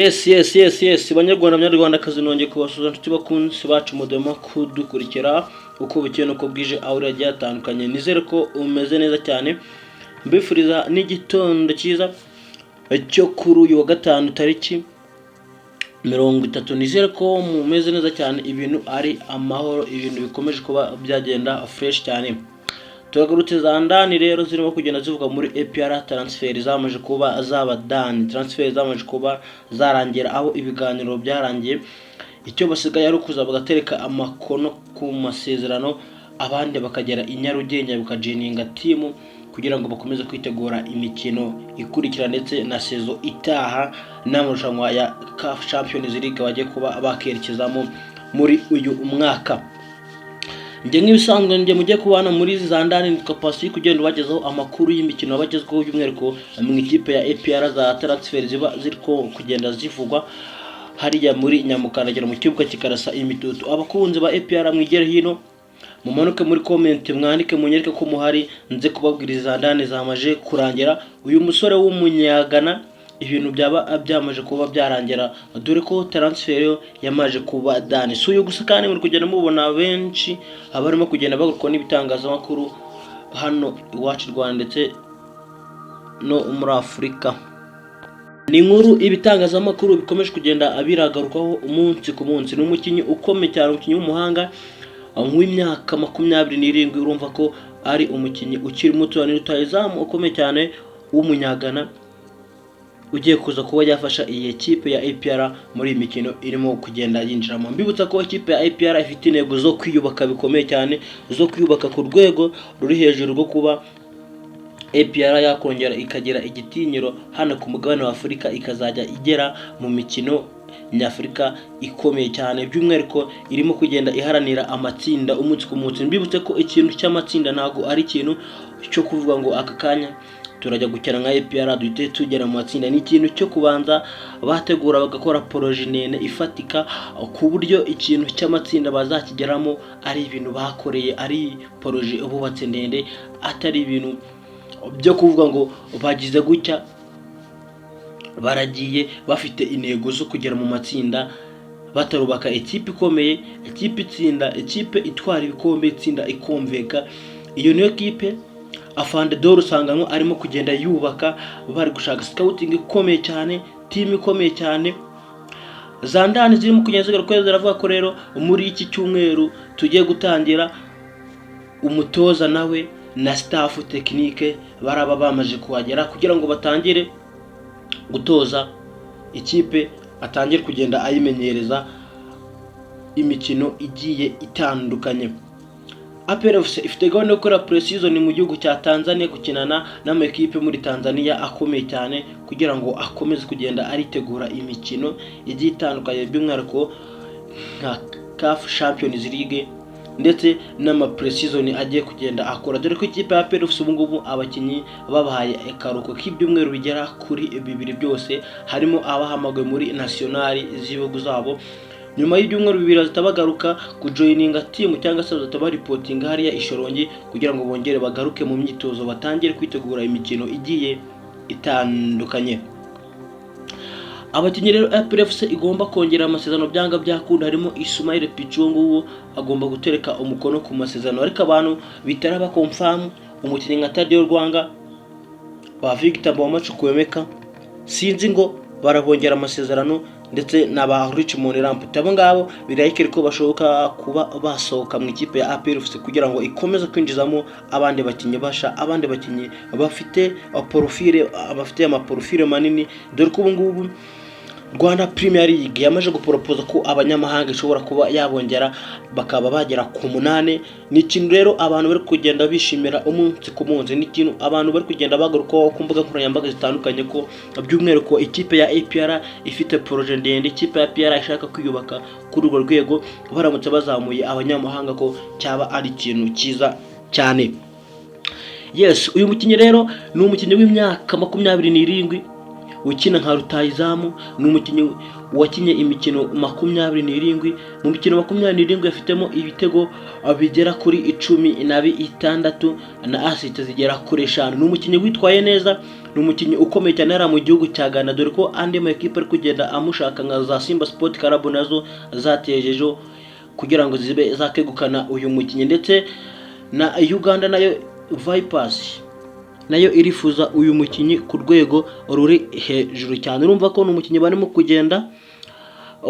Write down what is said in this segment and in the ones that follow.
Yes, banyarwanda, banyarwandakazi, nongeye kubasuhuza, inshuti bakunzi bacu mudema kudukurikira uko bukeye n'uko bwije aho uri hagiye hatandukanye. Nizere ko umeze neza cyane, mbifuriza n'igitondo cyiza cyo kuri uyu wa gatanu tariki 30. Nizere ko mumeze neza cyane, ibintu ari amahoro, ibintu bikomeje kuba byagenda fresh cyane. Turagarutse za ndani rero zirimo kugenda zivuga muri APR. Transfer zamaze kuba zaba done, transfer zamaze kuba zarangira, aho ibiganiro byarangiye, icyo basigaye ari ukuza bagatereka amakono ku masezerano, abandi bakagera i Nyarugenge bakajoininga team kugira ngo bakomeze kwitegura imikino ikurikira ndetse na saison itaha n'amarushanwa ya CAF Champions League bagiye kuba bakerekezamo muri uyu mwaka. Njye nk'ibisanzwe, njye mujye kubana muri za ndani, nitwa Pasi, kugenda ubagezaho amakuru y'imikino abagezweho, by'umwihariko mu ikipe ya APR, za transfer ziba ziri kugenda zivugwa hariya muri Nyamukandagira mu kibuga kikarasa imitutu. Abakunzi ba APR, mwigere hino, mumanuke muri comment, mwandike, munyereke ko muhari, nze kubabwira za ndani zamaje kurangira. Uyu musore w'umunyagana ibintu byaba byamaje kuba byarangira, dore ko transfer yo yamaje kuba done. Si uyu gusa kandi, muri kugenda mubona benshi abarimo kugenda bagurwa n'ibitangazamakuru hano iwacu i Rwanda ndetse no muri Afurika. Ni inkuru ibitangazamakuru bikomeje kugenda biragarukaho umunsi ku munsi. Ni umukinnyi ukomeye cyane, umukinnyi w'umuhanga w'imyaka 27. Urumva ko ari umukinnyi ukiri muto, ni rutahizamu ukomeye cyane w'umunyagana ugiye kuza kuba yafasha iyi ekipe ya APR muri iyi mikino irimo kugenda yinjiramo. Mbibutsa ko ikipe ya APR ifite intego zo kwiyubaka bikomeye cyane, zo kwiyubaka ku rwego ruri hejuru rwo kuba APR yakongera ikagira igitinyiro hano ku mugabane wa Afurika, ikazajya igera mu mikino nyafurika ikomeye cyane. By'umwihariko irimo kugenda iharanira amatsinda umunsi ku munsi. Mbibutse ko ikintu cy'amatsinda ntabwo ari ikintu cyo kuvuga ngo aka kanya turajya gukina nka APR duhite tugera mu matsinda. Ni ikintu cyo kubanza bategura, bagakora projet ndende ifatika, ku buryo ikintu cy'amatsinda bazakigeramo ari ibintu bakoreye, ari projet bubatse ndende, atari ibintu byo kuvuga ngo bagize gutya baragiye bafite intego zo kugera mu matsinda batarubaka ikipe ikomeye, ikipe itsinda, ikipe itwara ibikombe, itsinda ikomveka. Iyo niyo kipe Afande Dore usanga arimo kugenda yubaka, bari gushaka scouting ikomeye cyane, team ikomeye cyane. Za ndani zirimo kugenda zigaruka ziravuga ko rero muri iki cyumweru tugiye gutangira, umutoza nawe na staff technique baraba bamaze kuhagera kugira ngo batangire gutoza ikipe, atangire kugenda ayimenyereza imikino igiye itandukanye. APR FC ifite gahunda yo gukora pre-season mu gihugu cya Tanzania, gukinana n'amakipe muri Tanzania akomeye cyane, kugira ngo akomeze kugenda aritegura imikino igiye itandukanye, by'umwihariko nka CAF Champions League ndetse n'ama pre-season agiye kugenda akora, dore ko ikipe ya APR FC ubu ngubu abakinnyi babahaye akaruhuko k'ibyumweru bigera kuri 2 byose, harimo abahamagawe muri national z'ibihugu zabo. Nyuma y'ibyumweru 2 bazahita bagaruka kujoininga team cyangwa se bazahita bareportinga hariya i Shyorongi kugira ngo bongere bagaruke mu myitozo, batangire kwitegura imikino igiye itandukanye. Abakinnyi rero APR FC igomba kongera amasezerano byanga byakunda harimo Ismail Pichu, uwo nguwo agomba gutereka umukono ku masezerano, ariko abantu bitaraba confirm. Umukinnyi nka Taddeo Lwanga, ba Victor Mbaoma Chukwuemeka, sinzi ngo barabongera amasezerano, ndetse na ba Richmond Lamptey. Abo ngabo birahikiri ko bashoboka kuba basohoka mu ikipe ya APR FC kugira ngo ikomeze kwinjizamo abandi bakinnyi basha, abandi bakinnyi bafite profile, bafite amaprofile manini, dore ko ubu ngubu Rwanda Premier League yamaze guporopoza ko abanyamahanga ishobora kuba yabongera bakaba bagera ku munani. Ni ikintu rero abantu bari kugenda bishimira umunsi ku munsi, ni ikintu abantu bari kugenda bagarukaho ku mbuga nkoranyambaga zitandukanye, ko by'umwihariko ikipe ya APR ifite projet ndende, ikipe ya APR ishaka kwiyubaka kuri urwo rwego. Baramutse bazamuye abanyamahanga ko cyaba ari ikintu cyiza cyane. Yes, uyu mukinnyi rero ni umukinnyi w'imyaka 27. ukina nka rutahizamu. Ni umukinnyi wakinye imikino 27. Mu mikino 27 afitemo ibitego bigera kuri 16 na assist zigera kuri 5. Ni umukinnyi witwaye neza, ni umukinnyi ukomeye cyane hariya mu gihugu cya Ghana, dore ko andi ma ekipe ari kugenda amushaka nka za Simba Sport Club nazo zatejejo kugira ngo zibe zakegukana uyu mukinnyi, ndetse na Uganda nayo Vipers nayo irifuza uyu mukinnyi ku rwego ruri hejuru cyane. Urumva ko ni umukinnyi barimo kugenda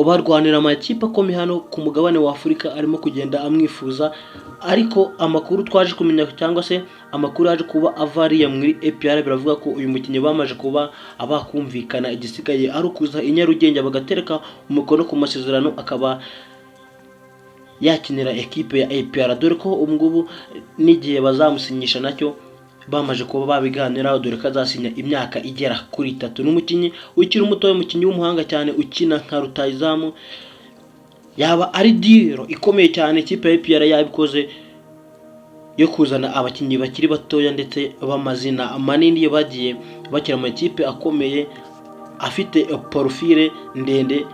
barwanira, amakipe akomeye hano ku mugabane wa Afurika arimo kugenda amwifuza. Ariko amakuru twaje kumenya, cyangwa se amakuru yaje kuba ava hariya muri APR, biravuga ko uyu mukinnyi bamaze kuba abakumvikana, igisigaye ari ukuza i Nyarugenge bagatereka umukono ku masezerano, akaba yakinira ekipe ya APR, dore ko ubu ngubu n'igihe bazamusinyisha nacyo bamaze kuba babiganiraho, dore ko azasinya imyaka igera kuri 3. Ni umukinnyi ukiri muto, umukinnyi w'umuhanga cyane ukina nka rutahizamu. Yaba ari deal ikomeye cyane ikipe ya APR yabikoze yo kuzana abakinnyi bakiri batoya ndetse b'amazina manini bagiye bakina mu makipe akomeye, afite profile ndende.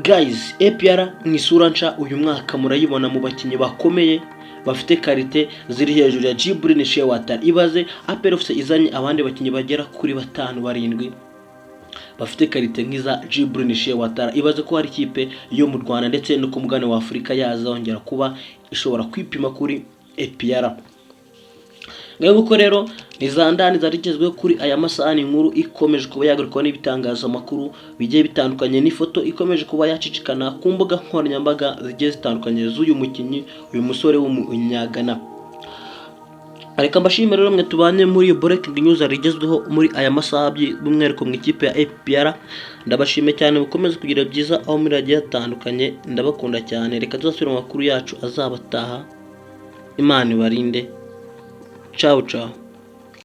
Guys, APR mu isura nsha uyu mwaka murayibona mu bakinnyi bakomeye bafite qualité ziri hejuru ya Djibril Cheick Ouattara. Ibaze APR FC izanye abandi bakinnyi bagera kuri batanu, barindwi bafite qualité nk'iza Djibril Cheick Ouattara. Ibaze ko hari ikipe yo mu Rwanda ndetse no ku mugabane wa Afurika yazongera kuba ishobora kwipima kuri APR. Ngaho nguko rero ni za ndani zari zigezweho kuri aya masaha. Ni inkuru ikomeje kuba yagarukwaho n'ibitangazamakuru bigiye bitandukanye, n'ifoto ikomeje kuba yacicikana ku mbuga nkoranyambaga zigiye zitandukanye z'uyu mukinnyi, uyu musore w'umunyagana. Reka mbashimire rero mwe tubanye muri iyo breaking news rigezweho muri aya masaha, by'umwihariko mu ikipe ya APR. Ndabashimiye cyane, mukomeze kugira byiza aho muri hagiye hatandukanye. Ndabakunda cyane. Reka tuzasubire mu makuru yacu azabataha. Imana ibarinde. Ciao ciao.